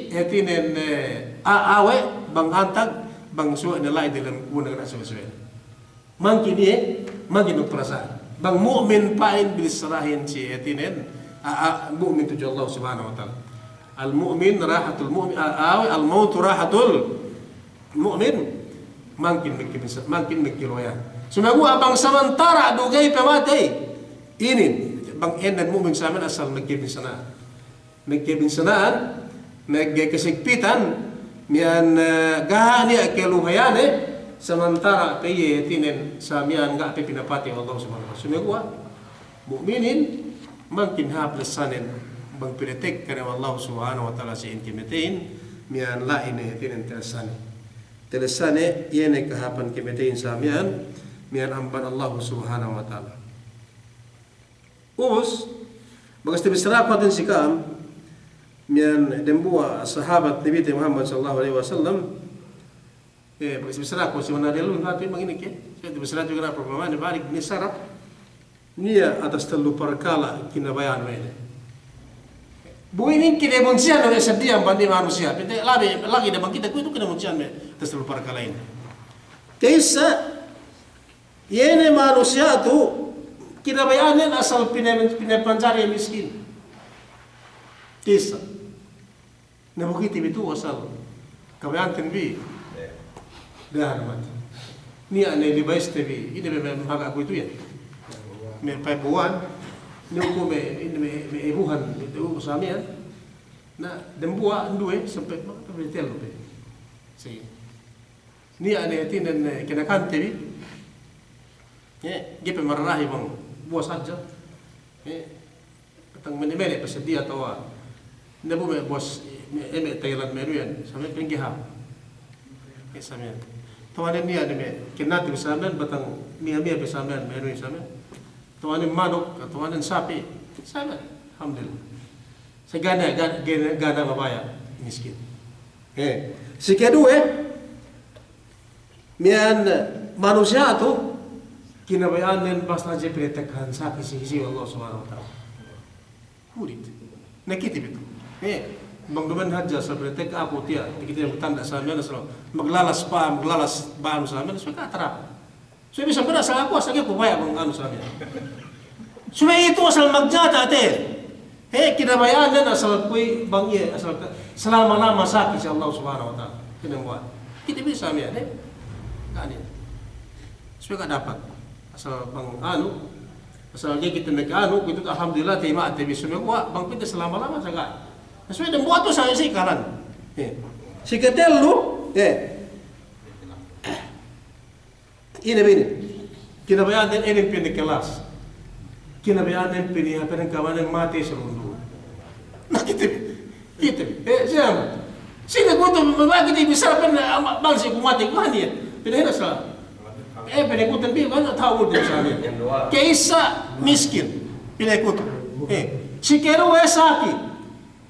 hātinen, eh, a-, awe', bang antag, bang suwe' ne la'i delem kubul ne ga' suwe'-suwe'. Mangkin iye, mangkin magparasahan. Bang mu'min pa'in binissarahin si hātinen, a, a, mu'min tudju Allah Subhanahu wa Ta'ala. Al-mu'min rahatul mu'min, a, a, al-mautu rahatul mu'min, mangkin magkabinsa-, mangkin magkaluhayan. Sumeguwa' bang samantara' du ga'i pe matey, inin, bang ēnnen mu'min samiyan asal magkabinsana'an. Magkabinsana'an, magkasigpitan, miya'an, eh, ga' niya' kaluhayane, samantara' pe iye hātinen samiyan ga' pe pinapatey we' Allah Subhanahu wa Ta'ala. Sumeguwa' mu'minin, mangkin hāp lessanen, bang pinatekka ne we' Allah Subhanahu wa Ta'ala si in kamateyin, miya'an la'i ne hātinen talessane. Talessane, iye ne kahāpan kamateyin samiyan, miya'an amban Allah Subhanahu wa Ta'ala. Ubus, bakas tabissaraku hātin si ka'am, miya'an dembuwa' sahabat Nabite Muhammad sallallahu alaihi wasallam, eh, bakas tabissaraku si mana delu, hātin bang inin ke, sa' tabissaraku ga' problema, ne balik ne sarap, niya' atas tellu parkala' kinabaya'an we' ne. Bu inin kinabunsihan we' seddili amban manusiya', pinte labi, lagi' ne bang kite kuwe'itu kinabunsihan we' atas tellu parkala' inin. Ka'issa, iye ne manusiya' tu, kinabaya'annen asal pina-, pinapanjari miskin. Ka'issa. Na bu kite bi tu asal kabaya'anten bi. Dahan mati. Niya' ne libayiste bi. Ine me', me' maga' kuwe'itu iyan. Me' pa'in buwan. Niya' ku me', ine me', me' ibuhan. Itu samiyan. Na dembuwa' nduwe sampay maka tellu pe. Sige. Niya' ne hātinen, eh, kinakante bi. Eh, ga'i pe mararahi bang buwas hadja. Eh, batang mene-mene pe seddili atawa. Ne bu me' buwas, me', eh, me' Thailand me' du iyan, samiyan pengge hāp. Eh, samiyan. Atawa ne niya' ne me' kinakante bi samiyan batang miya-miya pe samiyan me' du iyan samiyan. Atawa ne manuk, atawa ne sapi'. Samiyan. Alhamdulillah. Sa' ga' ne, ga', ga' ne, ga' ne mabaya' miskin. Eh, si keduwe, miya'an manusiya' tu, kinabaya'annen basta hadja pinatekkahan saki si, si Allah Subhanahu wa Ta'ala. Hulit. Na kite bi tu. Eh, bang duma'in hadja asal pinatekka aku tiya', kite bi tanda' samiyan asal maglalas pa, maglalas pa samiyan, asal ka'atarap. Subey bisan bennal asal aku, asal ga'i ku baya' bang anu samiyan. Subey itu asal magjata te. He, kinabaya'annen asal kuwe' bang iye, asal ka-, salama-lama saki si Allah Subhanahu wa Ta'ala. Kinabaya'an. Kite bi samiyan, he. Ga' niya'. Subey ga' dapat. Asal bang anu, asal ga'i kite nag-anu, kuwe'itu alhamdulillah, tayima'te bi, subey kuwe' bang pa'inte salama-lama sa' ga'. Subey dembuwa' tu sa' si kanan. He. Si ketellu, he. Ine bi inin? Kinabaya'annen inin pinakalas. Kinabaya'annen pini-, pinakamatey si lundu'. Na kite bi, kite bi. Eh, sine? Sine kuwe'itu, mabaya' kite bi sa' pa'in, ama', bang si kumatey, kuwe' niya'. Pinahinang sa'. Eh, pinakutun bi, kuwe' ta'u du sa' niya'. Ka'issa miskin. Pinakutun. Eh, si keduwe saki.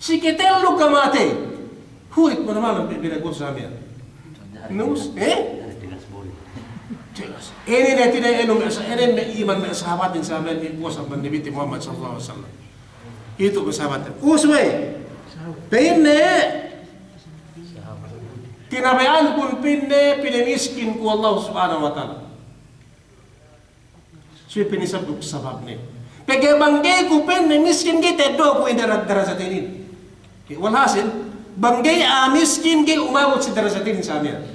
Si ketellu kamatey. Hulit manamal pe binagul samiyan. Nus, eh? Tegas. Inin ne tine enu me' sa-, inin me' iman me' sahabatin samiyan, me' puwas amban Nabite Muhammad sallallahu alaihi wasallam. Itu me' sahabatin. Uswe. Pa'inne, kinabaya'ankun pa'inne, pinamiskin ku Allah Subhanahu wa Ta'ala. Subey pa'inne sabab duk sababne. Pegge' bang ga'i ku pa'inne miskin ga'i ta'eddo'ku in dara-, darajat inin. Walhasil, bang ga'i a'a miskin ga'i umabut si darajat inin samiyan.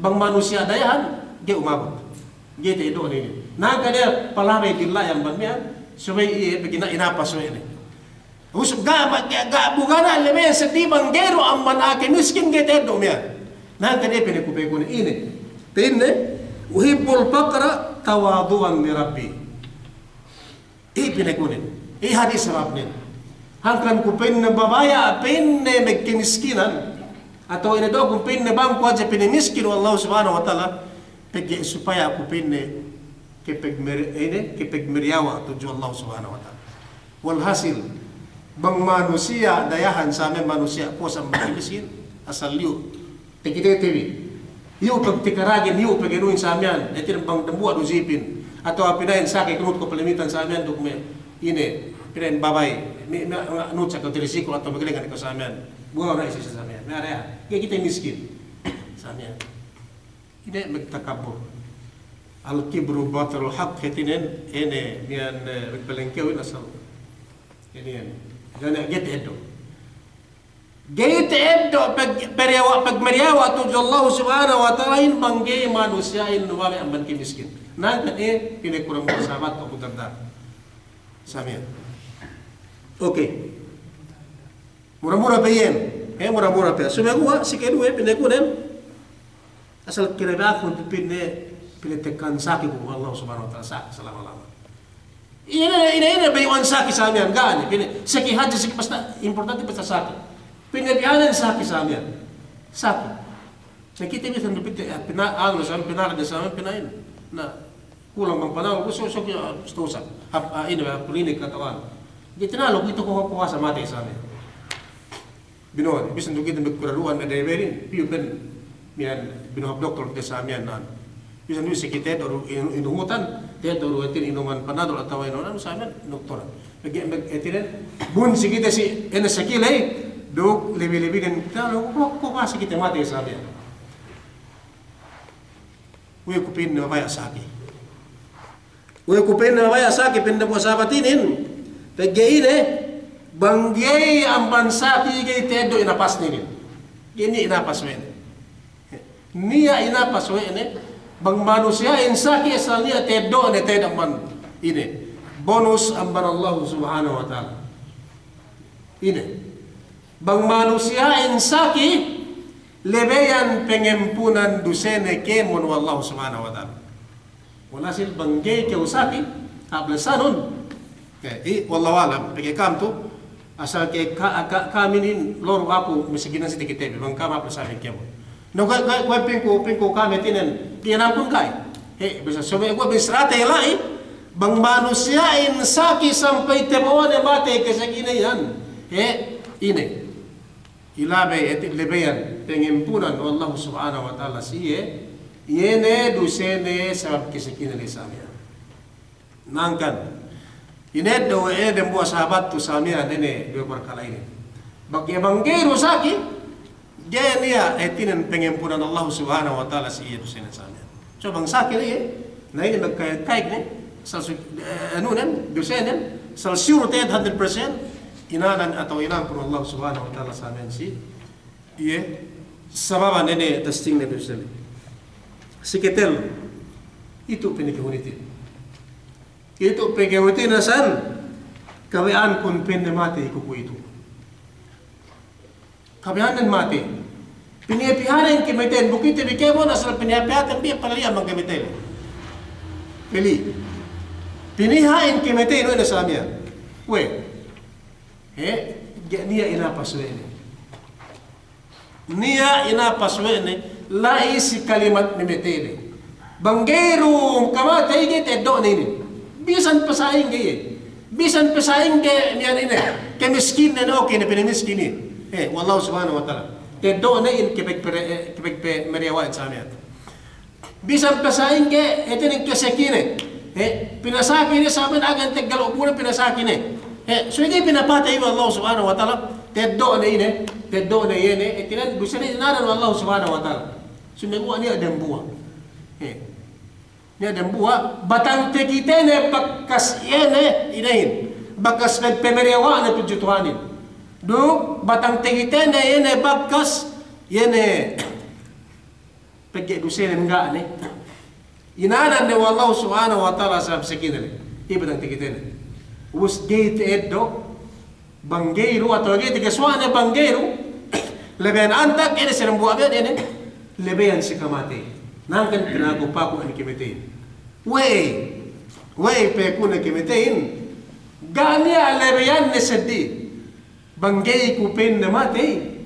Bang manusiya' dayahan, ga'i umabut. Ga'i ta'eddo' inin. Hangkan iye palabey billahi amban miya'an, subey iye pegge' na inapa subey inin. Us-, ga', ga', ga', bu ga' ne leme seddi bang ga'i du amban a'a ke miskin ga'i ta'eddo' miya'an. Na hangkan iye pinakupekune ine. Pa'inne, uhibbul faqra tawadu'an li Rabbi. Iye pinakune. Iye hadis sababnen. Hangkan ku pa'inne babaya' pa'inne magkamiskinan, atawa ine du ku pa'inne bang ku hadja pa'inne miskin we' Allahu Subhanahu wa Ta'ala, pegge' supaya ku pa'inne kapagmari-, ine, kapagmariyawa' tudju Allahu Subhanahu wa Ta'ala. Walhasil, bang manusiya' dayahan samiyan manusiya' kuwe' sa' magkamiskin, asal liyu takitete bi. Iyu' pagtikaragin, iyu' paganuhin samiyan, hātinen bang dambuwa' du sipin. Atawa pina'in saki kunut ko' palamitan samiyan duk me' ine, pina'in babay. Me', me', me' nut sa' ko' tirisiko atawa maglengan ko' samiyan. Buwa' na isi samiyan. Me' are, ga'i kite miskin. Samiyan. Ine magtakabbur. Al-kibru batarul haqq hātinen, ine, miya'an, eh, magpalengkewin asal. Ine, ine. Ga'i ne, ga'i ta'eddo'. Ga'i ta'eddo' pag-, pariyawa', pagmariyawa' tudju Allahu Subhanahu wa Ta'alahin bang ga'i manusiya'in lumame' amban kamiskin. Nangkan, eh, pinakurang sahabat Abu Darda. Samiyan. Oke. Mura-mura pe iyan. Eh, mura-mura pe. Sumeguwa', si keduwe, pinekunen. Asal kinabi aku pa'inne, pa'inne tekkahan saki ku Allah Subhanahu wa Ta'ala, saki salama-lama. Ine, ine, ine, bayu'an saki samiyan, ga' ne, pa'inne, saki hadja, saki basta, importante basta saki. Pa'inne bihanen saki samiyan. Saki. Na kite bisan du pa'inte, eh, pina-, anu, samiyan, pinarde samiyan, pina'in. Na, kulang bang panalo, so, so, ya, stosa. Hap, ah, ine, hap, ine, katawan. Ga'i tinalo, itu ko, ko, kuwasa matey samiyan. Binuhat, bisan du kite magkuraru'an me' diabetes, piyu pen miya'an binuhat doktor kite samiyan nan. Bisan du si kite te'ed du inu-, inuhutan, te'ed du hātinen inuman Panadol atawa inuman anu samiyan doktor. Pegge' me' hātinen, bun si kite si, ine sakiley, duk lebi-lebi den, talu, ko, ko, ko, si kite matey samiyan. We'ey ku pa'inne mabaya' saki. We'ey ku pa'inne mabaya' saki, pa'inne bu sahabat inin. Pegge' ine, bang ga'i amban saki ga'i ta'eddo' inapas inin. Ga'i niya' inapas we' ne. Niya' inapas we' ne, bang manusiya'in saki asal niya' ta'eddo' ne ta'ed amban ine. Bonus amban Allah Subhanahu wa Ta'ala. Ine. Bang manusiya'in saki, lebeyan pangampunan dusene kēmon we' Allah Subhanahu wa Ta'ala. Walhasil bang ga'i kew saki, hāp lesanun. Eh, i, wallahu a'lam, pegge' kam tu, asal ke ka-, ka-, kam inin loru aku misikinan si takite bi, bang kam hāp lesanun kēmon. Na ga'i, ga'i, ga'i pa'inku, pa'inku kam hātinen, diyanan kun ga'i. He, bisa sabi ku bisa rate la'i, bang manusiya'in saki sampay tabo'one matey kasakine iyan. He, ine. Ilabey hāti lebeyan pangampunan we' Allah Subhanahu wa Ta'ala si iye, iye ne dusene sabab kasakine le samiyan. Nangkan, ineddo' we' ine dambuwa' sahabat tu samiyan ine duwe parkala' inin. Bang ga'i, bang ga'i du saki, ga'i niya' hātinen pangampunan Allah Subhanahu wa Ta'ala si iye dusene samiyan. So bang saki ne iye, na ine magkayek-kayek ne, sal su-, eh, anunen, dusenen, sal sure te'ed hundred percent, inanan atawa inampun Allah Subhanahu wa Ta'ala samiyan si iye, sababan ine testing ne dusene. Si ketel, itu pinakahunitin. Itu pinakahunitin asal, kabaya'ankun pa'inne matey ku kuwe'itu. Kabaya'annen matey. Piniha-pihanen kamatey, bu kite bi kēmon asal piniha-pihaten bi, pali'an bang kamatey. Pili. Piniha'in kamatey we' ne samiyan. We'. He, ga' niya' inapas we' ne. Niya' inapas we' ne, la'i si kalimat mamatey ne. Bang ga'i du kamatey ga'i ta'eddo' ne inin. Bisan pe sa'ingge iye. Bisan pe sa'ingge miya'an ine. Kamiskinan ne, oke ne, pinamiskinan. Eh, we' Allah Subhanahu wa Ta'ala. Ta'eddo' ne in kapag-, eh, kapagmariyawa' in samiyan. Bisan pe sa'ingge, hātinen kasakine. Eh, pinasaki ne samiyan agen teggal ubune pinasaki ne. Eh, subey ga'i pinapatey we' Allah Subhanahu wa Ta'ala. Ta'eddo' ne ine, ta'eddo' ne iye ne, hātinen dusene inanan we' Allah Subhanahu wa Ta'ala. Sumeguwa' niya' dambuwa'. Eh. Niya' dambuwa', batang takitene bakas iye ne inehin. Bakas pe-, pamariyawa' ne tudju Tuhanin. Duk batang takitene iye ne bakas, iye ne pegge' dusenen ga' ne. Inanan ne we' Allah Subhanahu wa Ta'ala sabab sakine le. Iye batang takitene. Ubus ga'i ta'eddo', bang ga'i du, atawa ga'i takasuwa' ne bang ga'i du, lebeyan antak, ine si dambuwa' miya'an ine, lebeyan si kamatey. Nangkan pinaku-paku ine kamateyin. We'ey, we'ey pekune kamateyin, ga' niya' lebeyan ne seddi. Bang ga'i ku pa'inne matey,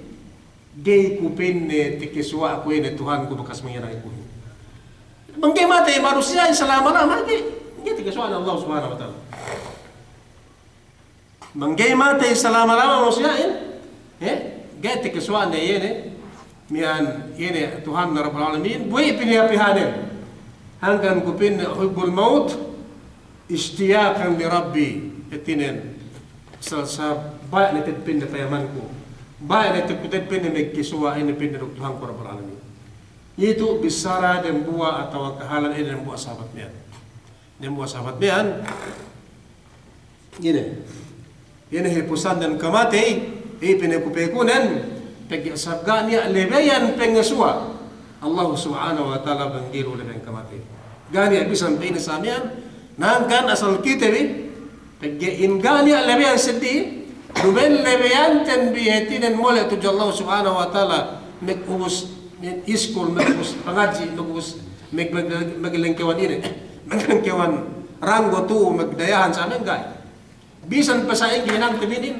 ga'i ku pa'inne takasuwa'ku ine Tuhanku bakas mangiyanang ku. Bang ga'i matey manusiya'in salama-lama, ga'i, ga'i takasuwa'ne Allah Subhanahu wa Ta'ala. Bang ga'i matey salama-lama manusiya'in, eh, ga'i takasuwa'ne iye ne, miya'an iye ne Tuhanne Rabbul Alamin, bu we' pinayapihanen. Hangkan ku pa'inne uhibbul maut, ishtiyaqan li Rabbi, hātinen, sa-, sa-, baya' ne te'ed pa'inne payamanku. Baya' ne te'ed, te'ed pa'inne magkasuwa' ine pa'inne duk Tuhanku Rabbul Alamin. Itu bissara dembuwa' atawa kahalan ine dembuwa' sahabat miya'an. Dembuwa' sahabat miya'an. Ine. Ine hipusannen kamatey, iye pa'inne ku pekunen, pegge' sabab ga' niya' lebeyan pangasuwa' Allah Subhanahu wa Ta'ala bang ga'i du lebeyan kamatey. Ga' niya' bisan pa'inne sa miya'an, hangkan asal kite bi, pegge' in ga' niya' lebeyan seddili, duma'in lebeyanten bi hātinen mole' tudju Allah Subhanahu wa Ta'ala, magubus iskul, magubus pangadji', magubus mag-, mag-, maglengkewan ine, maglengkewan ranggo tu'u, magdayahan sa miya'an ga'i. Bisan pe sa'ingge hinangte bi inin,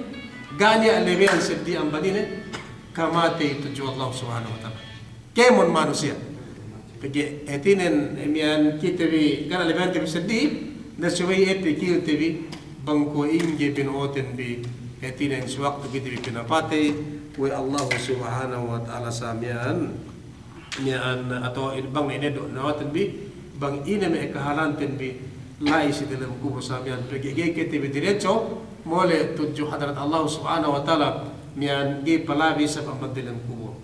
ga' niya' lebeyan seddili amban ine, kamatey tudju Allah Subhanahu wa Ta'ala. Kēmon manusiya'. Pegge' hātinen miya'an kite bi, ga' niya' lebeyante bi seddili, na subey iye pikilte bi, bang kuwe' ingge bino'oten bi, hātinen si waktu kite bi pinapatey we' Allah Subhanahu wa Ta'ala sa miya'an. Miya'an, atawa in bang ne ine du no'oten bi, bang ine me' kahalanten bi, la'i si delem kubul sa miya'an, pegge' ga'i kite bi diretso mole' tudju hadarat Allah Subhanahu wa Ta'ala, miya'an ga'i palabi sabab amban delem kubul.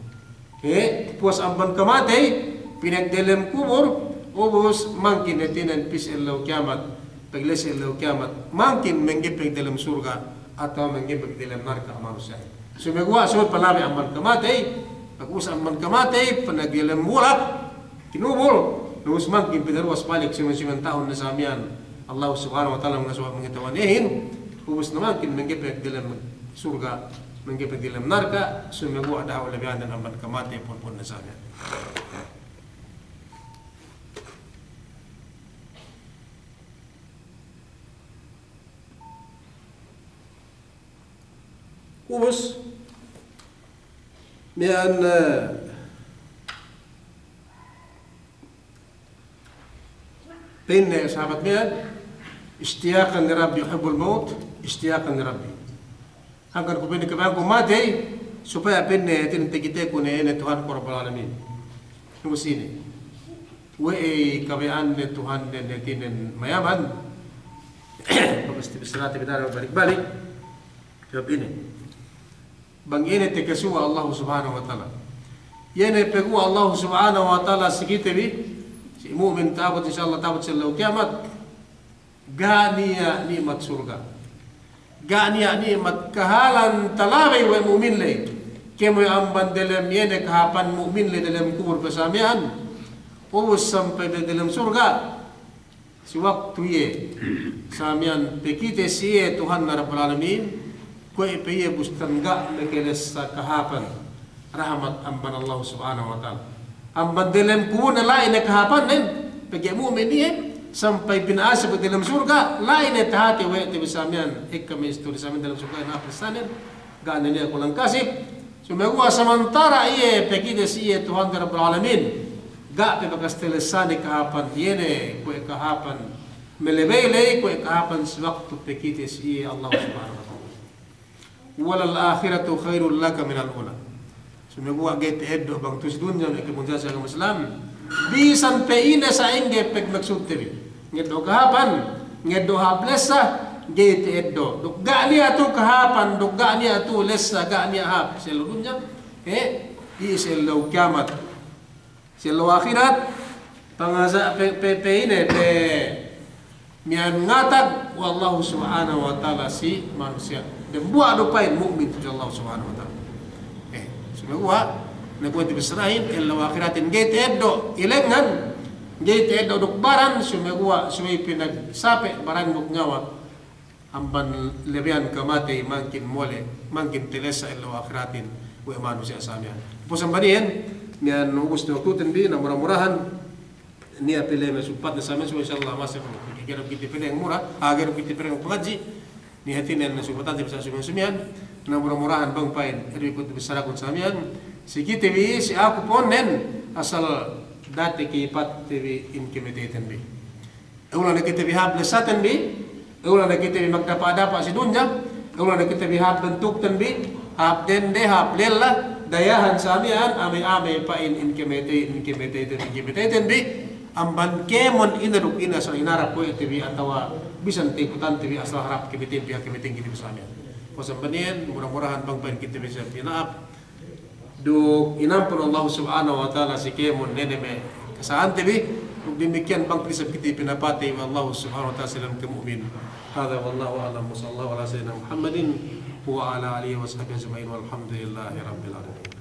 Eh, puwas amban kamatey, pinagdelem kubul, ubus mangkin hātinen pī si ellew kiyamat, pagley si ellew kiyamat, mangkin manggepeg delem surga', atawa manggepeg delem narka' manusiya'. Sumeguwa' subey palabi amban kamatey, pag ubus amban kamatey, panagdelem bulak, kinubul, ubus mangkin pinaruwas balik sumen-sumen tahun ne sa miya'an. Allah Subhanahu wa Ta'ala mangasuwa' mangata'uhan iyehin, ubus ne mangkin manggepeg delem surga', manggepeg delem narka', sumeguwa' dahu' lebeyannen amban kamatey pu'un-pu'un ne sa miya'an. Ubus, miya'an, eh, pa'inne sahabat miya'an, ishtiyaqan li Rabbi, uhibbul maut, ishtiyaqan li Rabbi. Hangkan ku pa'inne kabaya'anku matey, supaya pa'inne hātinen takiteku ne ine Tuhanku Rabbul Alamin. Ubus ine. We'ey kabaya'anne Tuhannen hātinen mayaman. Pagasti bissarate bi daran balik-balik. Sabab ine. Bang ine takasuwa' Allah Subhanahu wa Ta'ala. Iye ne paguwa' Allah Subhanahu wa Ta'ala si kite bi, si mu'min ta'abut, insya Allah ta'abut si ellew kiyamat. Ga' niya' ni'mat surga'. Ga' niya' ni'mat kahalan talabey we' mu'min ley. Kēmon amban delem iye ne kahāpan mu'min ley delem kubul pe sa miya'an. Ubus sampay pe delem surga'. Si waktu iye, sa miya'an pakite si iye Tuhanne Rabbul Alamin, kuwe' pe iye bustan ga' makalessa kahāpan rahmat amban Allah Subhanahu wa Ta'ala. Amban delem kubulne la'i ne kahāpannen, pegge' mu'min iye, sampay pina'asep delem surga', la'i ne tahāti we' te bi sa miya'an, ekka me' istori sa miya'an delem surga' ine hāp lessanen, ga' ne niya' kulang kasip, Sumeguwa' samantara' iye pakite si iye Tuhan Rabbul Alamin, ga' pe bakas talessane kahāpan iye ne kuwe' kahāpan malebey ley kuwe' kahāpan si waktu pakite si iye Allah Subhanahu wa Ta'ala. Walal akhiratu khairul laka minal ula. Sumeguwa' ga'i ta'eddo' bang tu'u si dunya me' kamunsal si agama Islam. Bisan pe ine sa'ingge pagmaksudte bi. Ngeddo' kahāpan, ngeddo' hāp lessa, ga'i ta'eddo'. Duk ga' niya' tu'u kahāpan, duk ga' niya' tu'u lessa, ga' niya' hāp si ellew dunya, eh, iye si ellew kiyamat. Si ellew ahirat, pangaza-, pe, pe, pe ine, pe miya'an ngatag we' Allahu Subhanahu wa Ta'ala si manusiya'. Dambuwa' du pa'in mu'min tudju Allah Subhanahu wa Ta'ala. Eh, sumeguwa', ne kuwe' tabissarahin, ellew ahiratin ga'i ta'eddo' ilengngan, ga'i ta'eddo' duk baran, sumeguwa', subey pinagsape' baran duk ngawa, amban lebeyan kamatey mangkin mole', mangkin talessa ellew ahiratin we' manusiya' sa miya'an. Puwas amban iyan, miya'an ubus ne waktuten bi, na mura-murahan, niya' pī le me' supat ne sa miya'an, subey insya Allah masi, ga'i du kite pī le mura, ah, ga'i du kite pī le pangadji', Niya' hātinen subatan te bi sa' sumiyan-sumiyan, na mura-murahan bang pa'in, eri ku te bi sarakun samiyan, si kite bi, si aku po'onnen, asal date ke patte bi in kamateyten bi. Ewla ne kite bi hāp lesaten bi, ewla ne kite bi magdapa'-dapa' si dunya, ewla ne kite bi hāp bantukten bi, hāp dende, hāp lella, dayahan samiyan, ame-ame pa'in in kamatey-, in kamateyten, in kamateyten bi, amban kēmon ine duk ine asal inarap kuwe' te bi atawa bisan te ikutante bi asal harap kamatey bi, kamatey kite bi samiyan. Puwas amban iyan, mura-murahan bang pa'in kite bi sa' pina'ap, duk inampun Allah Subhanahu wa Ta'ala si kēmon nene me' kasa'ante bi, duk damikiyan bang pa'in isab kite pinapatey we' Allah Subhanahu wa Ta'ala si lān kamu'min. Hadha wallahu a'lam wa sallallahu ala sayyidina Muhammadin wa ala alihi wa sahbihi ajma'in walhamdulillahi rabbil alamin.